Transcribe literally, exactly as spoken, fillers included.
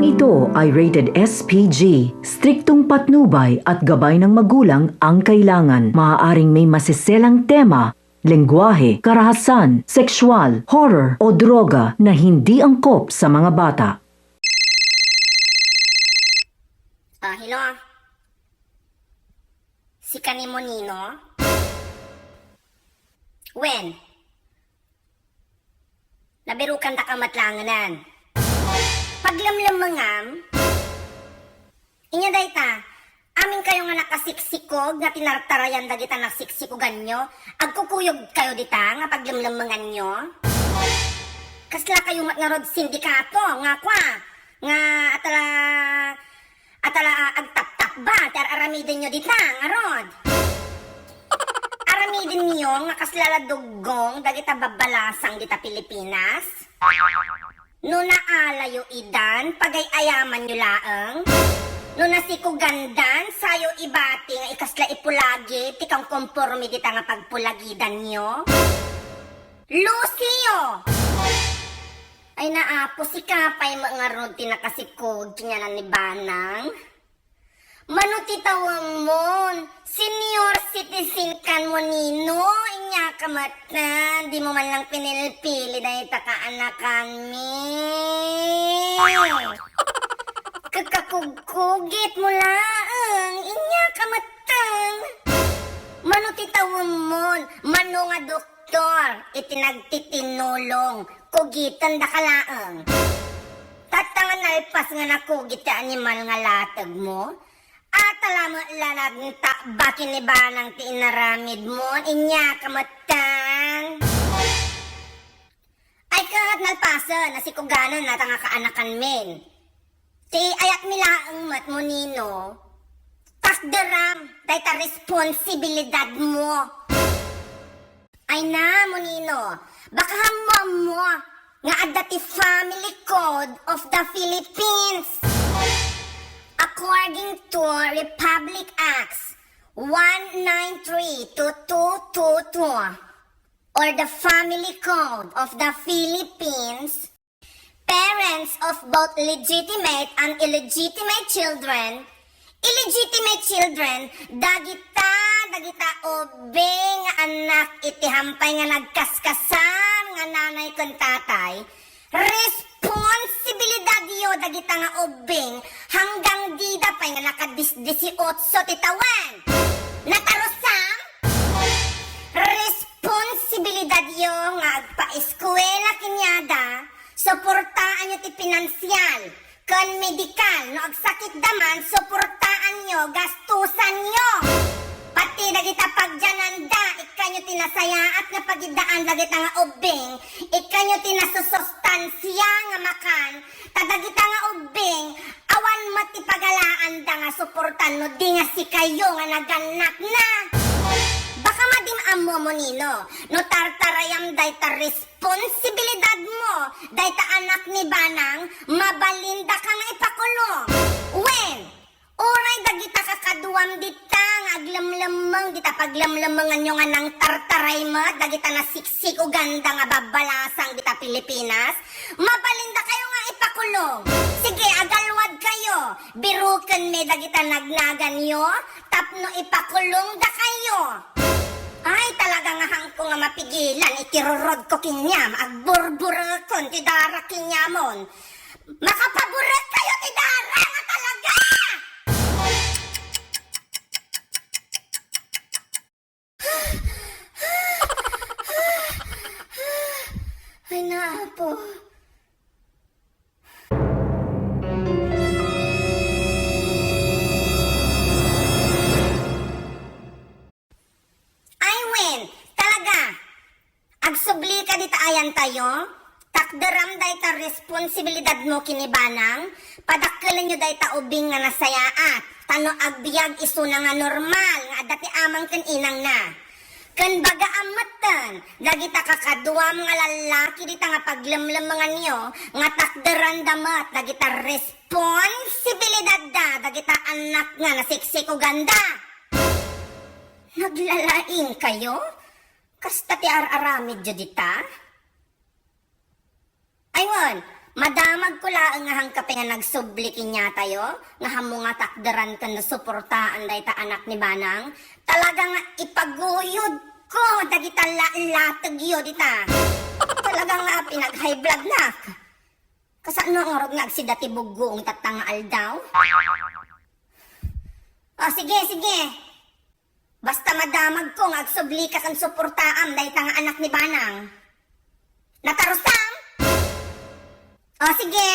Ito ay rated S P G. Striktong patnubay at gabay ng magulang ang kailangan. Maaaring may masiselang tema, lengguwahe, karahasan, sexual, horror, o droga na hindi angkop sa mga bata. Ah, hello? Sika ni Monino? Wen, nabirukan da ka met laengen. Paglemlemmengam? Inya dayta, aminkayo nga nakasiksikog nga tinartarayan dagita nasiksikoganyo, agkukuyogkayo dita nga paglemlemmenganyo? Kaslakayo met ngarud sindikato nga kua, nga atala, atala agtaptakba ti ar-aramidenyo dita ngarud? Aramidenyo nga kasla la duggong dagita babbalasang dita Pilipinas? No naalayo idan, pagay-ayamanyo laeng. No nasikogandan, sayo ibati nga ikasla ipulagi ti kangkomporme dita nga pagpulagidanyo. Lucio! Ay, naapo, sika pay met ngarud ti nakasikog kaniana ni Banang. Mano ti tawemmon? Senior citizen kan Monino? Inyaka metten, dimo man lang pinilpili dayta kaanakanmi. Kakakugkugitmo laeng, inyaka metten. Mano ti tawemmon? Mano nga doktor iti nagtitinulong? Kugitendaka laeng. Tatta nga nalpas nga nakugit ti animal nga lategmo? Atala met la nagtakba ken ni Banang ti inaramidmon, inyaka metten. Ay ket nalpasen, nasikoganen dayta nga kaanakanmin. Ti ayatmi laeng met, Monino, takderam dayta responsibilidadmo. Ay na, Monino, baka ammoammo nga adda ti Family Code of the Philippines. According to Republic Acts one nine three to two two two or the Family Code of the Philippines, parents of both legitimate and illegitimate children, illegitimate children, dagita, dagita ubing nga anak iti hampay nga nagkaskasar nga nanay ken tatay, responsibilidadyo dagita nga ubing hanggang dida pay nga nakadis-, disiotso ti tawen. Natarusam? Responsibilidadyo nga agpaeskuela kaniada, suportaanyo ti pinansial, ken medikal, no agsakitda man, suportaanyo, gastusanyo. Pati dagita pagyananda, ikkanyo ti nasayaat nga pagiddaan dagita nga ubbing, ikkanyo ti nasusustansia nga makan, ta dagita nga ubbing, awan met ti pagalaanda nga suportan no di nga sikayo nga nagannakna. Baka madim ammo, Monino, no tartarayam dayta responsibilidadmo, dayta anak ni Banang, mabalindaka nga ipakulong. Wen, uray dagita kakaduam dita nga aglemlemmeng dita paglemlemmenganyo nga nangtartaray met dagita nasiksikogananda nga babbalasang dita Pilipinas, mabalindakayo nga ipakulong. Sige, agalwadkayo, birukenmi dagita nagnaganyo tapno ipakulongdakayo. Ay, talaga nga haanko nga mapigilan iti rurodko kaniam, agburburekon ti dara kaniamon. Makapaburek kayo ti dara nga talaga! Ay, naapo. Ay wen, talaga! Agsubli ka dita ayantayo? Takderam dayta responsibilidadmo ken ni Banang, padakkelenyo dayta ubing nga nasayaat, ta no agbiag isuna nga normal nga adda ti amang ken inangna. Ken bagaam metten, dagita kakaduam nga lallaki dita nga paglemlemmenganyo nga takderanda met dagita responsibilidadda dagita annak nga nasiksikoganna. Naglalaing kayo? Kasta ti ar-aramidyo dita? Ay wen, Madamagko laeng nga haanka pay nga nagsubli kaniatayo, nga haanmo nga takderan ken suportaan dayta anak ni Banang. Talaga nga ipaguyodko dagita la-, lategyo dita. Talaga nga pinag-high blood nak. Kasano ngarud nga agsida ti buggoong tatta nga aldaw? O, sige, sige. Basta madamagko nga agsublika ken suportaam dayta nga anak ni Banang. Natarusam? O, sige.